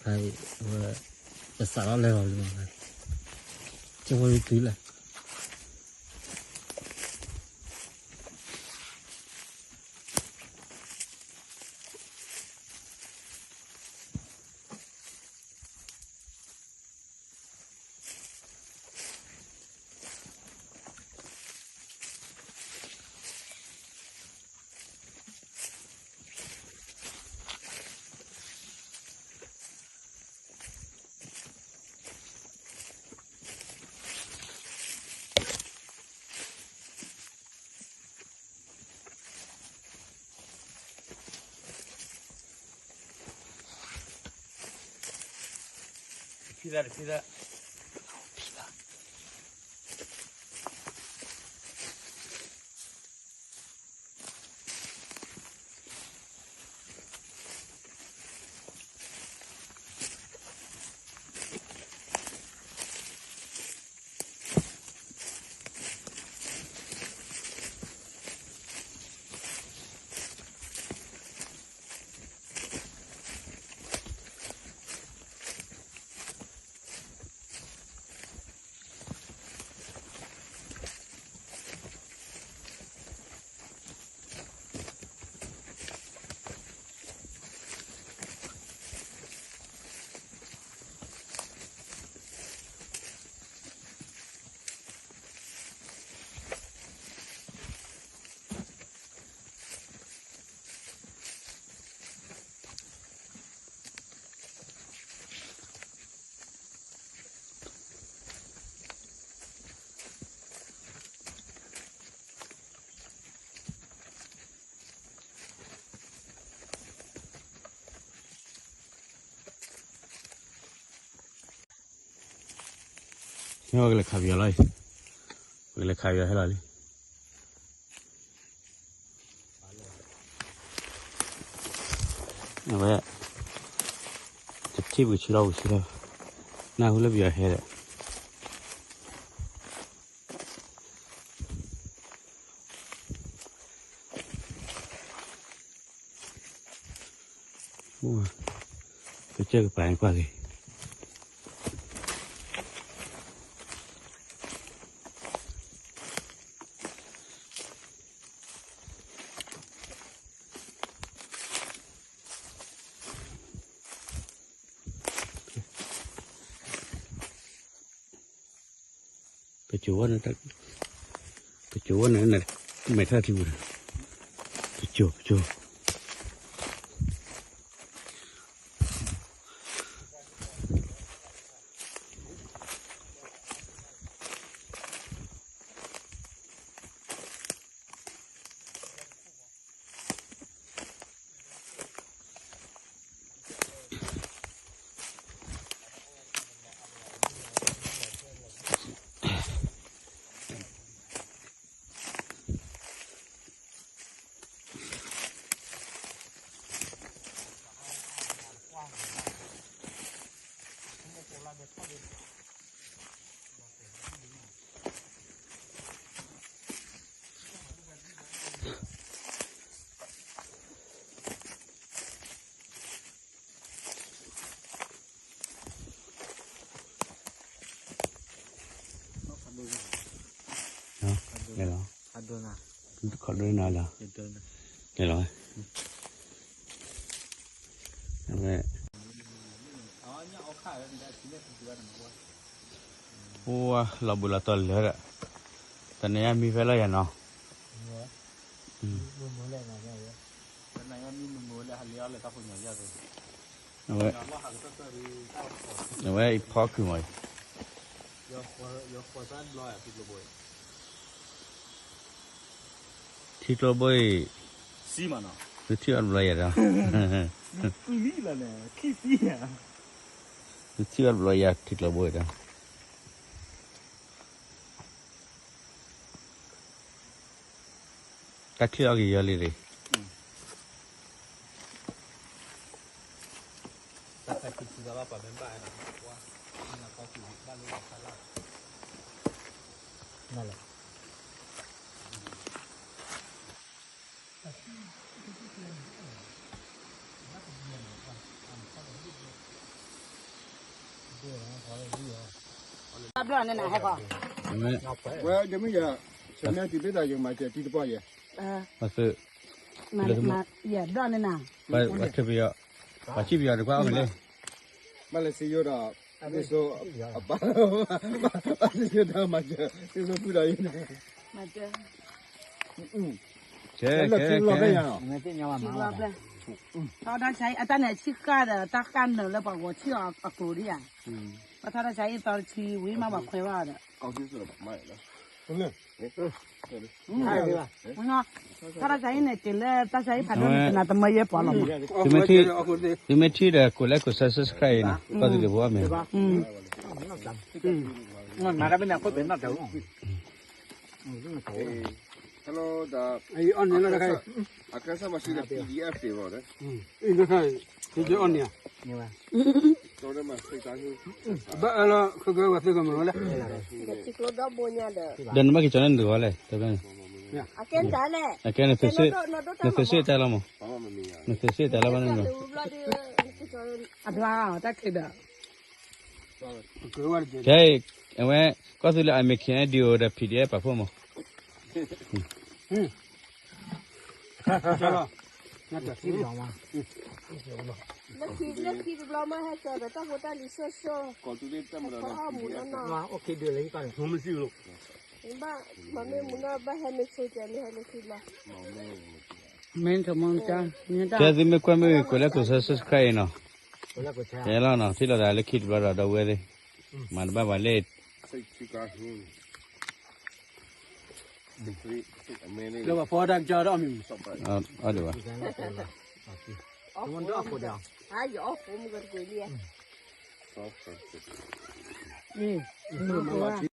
ဖဲအံၤ အဝဲ ပစးထီၣ်လဲၤလီၤလံမး, ကဲဝဲတုၤလဲၣ်. ဖံသၣ်တဖံသၣ် ဖံသၣ် ပကလဲၤခးပယီၤလီၤအံၤ, ပကလဲၤခးပယီၤဟဲလီၤလံ. အဝဲ တထံၣ်ပကဆူထီၣ်ပကဆူထီၣ်, နၢ်ဟူလၢပယီၤဟဲဒီး ကစၢၢ်ကပၤကွၢ်က့ၤ. ပစိၤဝဲန့ၣ်, ပစိၤဝဲန့ၣ် မဲာ်ထၢၣ်ထံပူၤ, ပစိၤ ပစိၤ. လဲၤလီၤ, ခီဒိနၤလီၤ, လဲၤလီၤ, အဝဲ ပှၤလီၤဘှံးလီၤတီၤလၢာ်ဒီး, တနံၤအံၤမံဖဲလီၤယၤနီၤ, အဝဲ အဝဲအံၤဖီခုၣ်မးအံၤ, ထံကျိဘိအံၤ, သုထံၣ်အီၤတဘျီယၤဒီး, သုထံၣ်အီၤတဘျီယၤထံကျိဘိအံၤဒီး တၢ်ချံအီၤက့ၤယီလံတဂ့ၤ, တၢ်ချံဆံသးဘၣ်ပှၤမ့ၢ်ဘၣ်, နလဲၣ်. ဘျီန့ၣ်နဟဲကီး, ဝဲဒမုၢ်ယၤ, ဆၢမ့ၢ်တံၤဘ့ၣ်သးယကမၤစၢၤတံၤတပီၢ်ယဲ, ပှၤသုး, မၤ, မၤ, ယဲဘျီန့ၣ်နၤ, ပှၤထၢပယီၤ, ပှၤစံၣ်ပယီၤတကွၢ်အီၣ်မ့ၢ်လဲၣ်, ဘၣ်လၢစံယိၣ်ဒီး, ဒ်သိး, အပၢ်, ဘၣ်လၢစံယိၣ်ဒီးမၤစၢၤ, ဒ်သိးပုၢ်ဒီးယဲန့ၣ်, မၤစၢၤ ကဲ, ကဲ, ကဲ, ထီဒါဆါအံၤ အတၢ်န့ၣ်အဆံၣ်ဃၣ်ဒီး တၢ်ဃၣ်နၢၤလၢပှၤဂီၤဆံၣ်အီၤအကျိၤဒ်ဧါ, ပှၤထီဒါဆါအံၤသီတဆံဝံၤမးပှၤခွဲဘၣ်ဒီး, ထီဒါဆါအံၤန့ၣ် က့ၤလၢတၢ်ဆါအံၤဖးဒိၣ်န့ၣ် ကနၤတမၢယဲပှၤလီၤမး, သုမ့ၢ်ထံၣ်ဒီး ကိးလဲၣ်ကိးဆၢ subscribe အံၤနီၤ ကီၢ်သူလ့ၤဖိအီၣ်မ့ၢ် မၤတၢ်ဖဲန့ၣ်အခိၣ်သ့ၣ်နီၣ်တၢ် အီၣ်န့ၣ်လီၤတခါအံၤ, PDF အီၣ်န့ၣ်ဧါ, ဘၣ်အၢလီၤ ခဲကဲဝဲသ့ၣ်ကမၤဝဲလဲၣ်, ဒီးနဘၣ်က့ၤကၠီန့ၣ်နတဂီၤလဲၣ်, တဘျီန့ၣ်, အကဲနတၢ်လဲၣ်, အကဲနသုးစ့ၣ်တၢ်လီၤမး, နသုးစ့ၣ်တၢ်လီၤဘၣ်န့ၣ်, အဖျါတၢ်ခံးဒီး ကဲ, အဝဲ, ကီၢ်သူလ့ၤ အမ့ၢ် ခံအဲၣ်ဒံး အိၣ်ဒီး PDF ပာ်ဖှိၣ်မး, လၢခံတဘျီမးဟဲကၠီဒီးတၢ်ဖိတၢ်လံၤစိၢ်စိၢ်, မ့ၢ်ဘၣ်, မ့ၢ်မုၢ်နီၢ်ဘၣ်ဟဲမ့ၢ်ဆိကဲမ့ၢ်ဟဲလၢခံဘျီ, မ့ၢ်ထမီကၠီ, ကဲသုမ့ၢ်ကွၢ်မ့ၢ်ဂ့ၤ ကိးလဲၣ်ကိးဆၢ subscribe အံၤနီၤ, ကဲလီၤနီၤ ထံၣ်လိာ်သးလၢခံတဘျီဒီး ဒီပုၢ်ဝဲၢ်သ့ၣ်, မၤတဘၣ်ပှၤလဲၣ် လၢပှၤဖီတၢ်ကစၢ်ဒီးအီၣ်မ့ၢ်မုၢ်, အီၣ်ဒံးဘၣ်, အီၣ်, အီၣ်